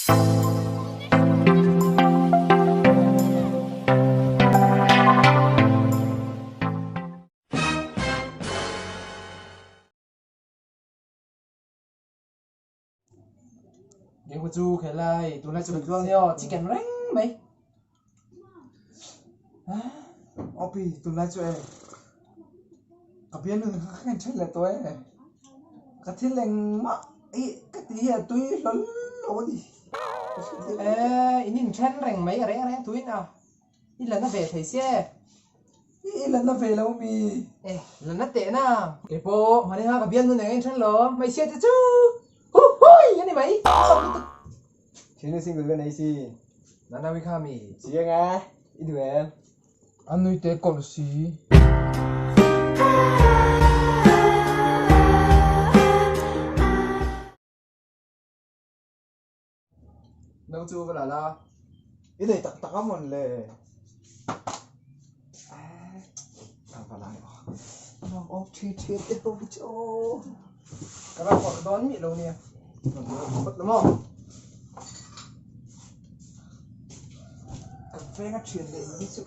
Game chu khel lai tunlai chu kan tluang nia aw chicken reng mai. Opi tunlai chu e ka bialnu kha ka en then leh tawh e ka thil engmah hi ka ti hi a tui hlawl lo a ni. E in inthen reng mai a reng reng tuin a. I la na ve thei sia e. I la na ve lo mi? E, la na teh na. Kei pawh hmani kha ka bialnu nen ka inthen lo, hmeichhia te chu hu hui a ni mai. A sawm lutuk. Thiannu single ka nei si. Nanawi kha mi? Chiang a, i duh em? A nui te kawlh si. No chu va la la. I nei tak tak a mawn le. A va lai aw. Nuam awm thi thi te ho hi chu aw. Ka la phawrh dawn mih lo nia. Phawt la maw. Kan venga thian leh hi chu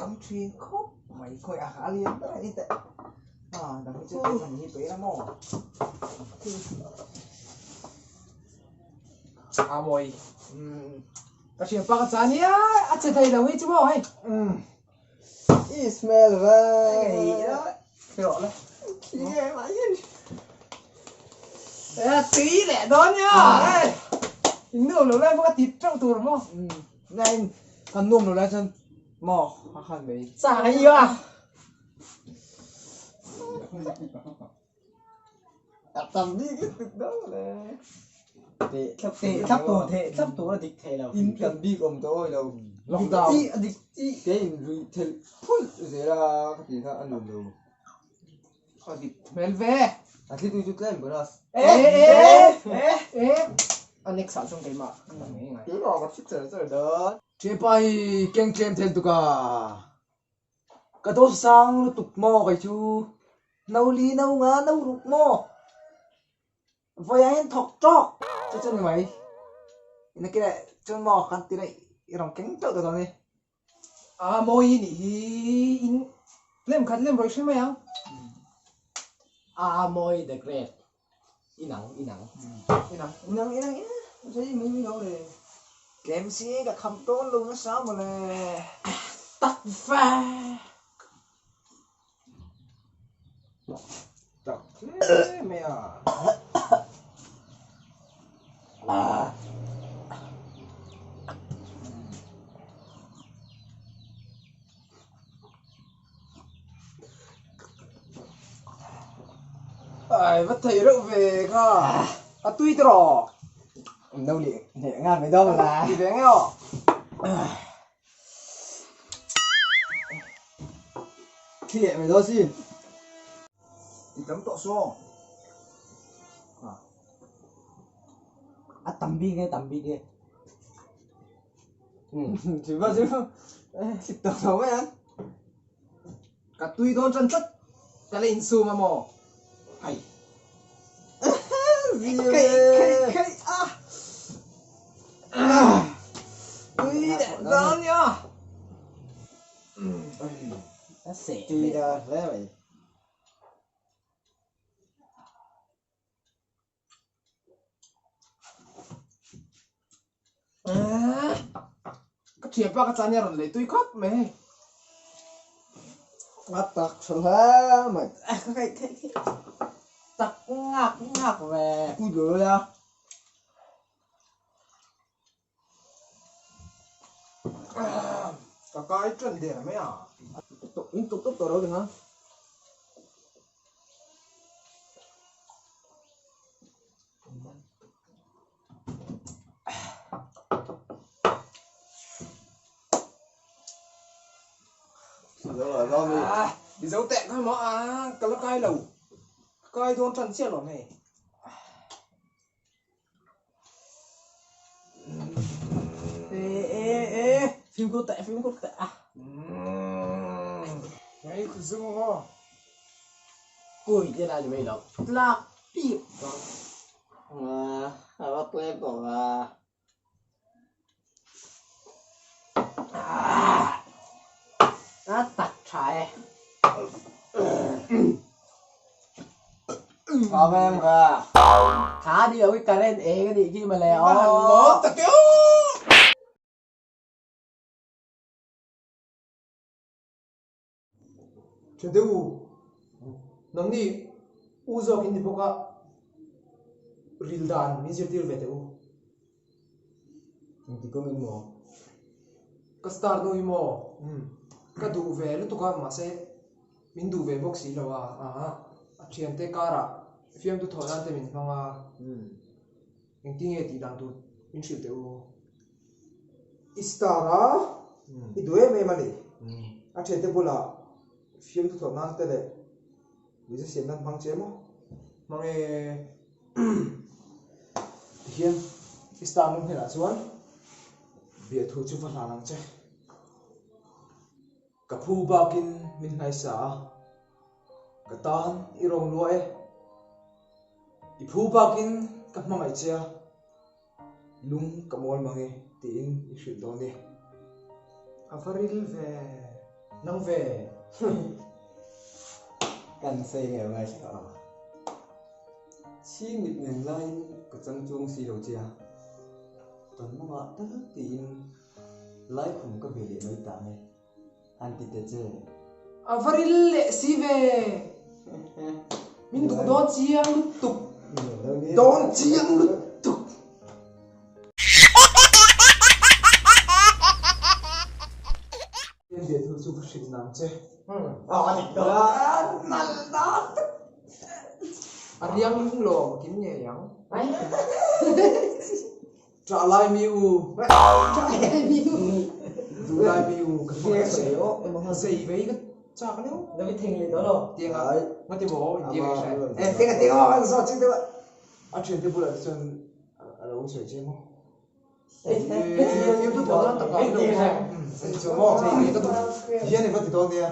am thin khawp mai khawi a a lian ber a ni teh. A dang hi chu an hi pe la maw. A mawi. Ka thian pa ka cha nia a che thei lo hi chu maw hei. I smell va. Khi rawh le. Khi nge mah hian. E tui leh dawn nia. In nuam lo lai maw ka ti teuh tur maw. Nai kan nuam lo lai chuan maw a khan mai. Cha hi a. A tam bik lutuk dawn le. Teh thlap teh thlap tur teh thlap tur a dik thei lo. In tam bik awm tawh awi lo. Lockdown. Chi a dik chi te in rui thelh phulh zel a ka tih kha a nuam lo. A dik hmel ve. A thli tui chu tlem bonus. E e e a next ah chuan keimah ka tam ngei ngai. Keimah ka thi char char dawn. Thianpa hi keng tlem thel tuk a. Ka dawt sang lutuk maw kei chu no li no nga no ruk maw vawi ah hian thawk tawk chu chu ni mai ina kila chuan maw kan ti daih i rawn keng teuh ta dawn ni. A mawi nih hi in lem khat lem rawih hre mai ang. A mawi the great inang inang. Inang inang inang inang zei mai mai lo le. Tlem si ka kham tawn lo nasa mawle. Tak ve. Tak hle mai a. Ai va thei reuh ve kha a tui te rawh. No leh hneh ngat mai dawn la. Ti ve nge aw. Thi leh mai dawn sin. I tam tawh saw. A tam bik e tam bik e. Chu va chu thit tawh lo mai ang. Ka tui dawn tan tlat ka la insum a maw? Ai. Khei khei khei a. Tui leh dawn nia. A seh Tui da hle mai. Ka thianpa ka chan hi a rawn lei tui khawp mai hei. A tak tha hle mai. Ka kaih theih theih. Tak ngak ngak ve. Pui lo la. Ka kai tan der mai a. In tuk tuk tawh lo ding a. I zo teh kha maw a ka la kai lo. Ka kai dawn tan chiah lo hei. E e e fimkhur teh fimkhur teh a. Hei ku zung aw. Kui te lai ni mai lo. Tlak pip. A va tlem tawh a. A tak tha e. Tha vem ka. Tha ni lo i current eng a nih khi mawle aw. Va han lawm tak e aw. Tha deuh u, nangni u zawk in ni bawk a, ril dan min zirtir ve teh u. Engti kawng in maw? Ka star nu hi maw? Ka duh ve lutuk a, mahse min duh ve bawk si lo a, a thiante karah fiamtu thawh nan te min hmang a, engti nge tih dan tur min hrilh teh u. I star a, i duh em em a ni. A thiante bulah fiamtu thawh nan te leh Mizo siam nan hmang che maw? Hmang e. Tihian i star nu hnenah chuan biahthu chu va hlan ang che. Ka phu bakin min hnaisa a, ka tan i rawng lua e. I phu bakin ka hmangaih che a, lung ka mawl mang e tiin i hrilh dawn nia. A va ril ve, nang ve. Kan sawi ngei ngai hria a. Chhing mit ngen laiin ka chang chuang si lo che a, tawnmawngah tal tiin Laikhum ka ve leh mai ta nge, han ti ta che. A va ril leh si ve. Min duh dawn chiang lutuk. Dawn chiang lutuk. Hian biahthu chu ka hrilh nang che. A riang lung lawm kim ngei ang. Ṭah lai mi u. Duh lai mi u ka hmangaih che. Zei vei ka chak leu. Na mi thing leh dawn lo. Tiang a nga ti maw in tiang hre. Eh tiang a tiang a zo ching deuh a. A thian te bulah te chuan a lo sawi che maw. Fiam tu tawh nan tak a lo maw. Zei chu maw. Zei vei ka duh. Hian i va ti dawn nia.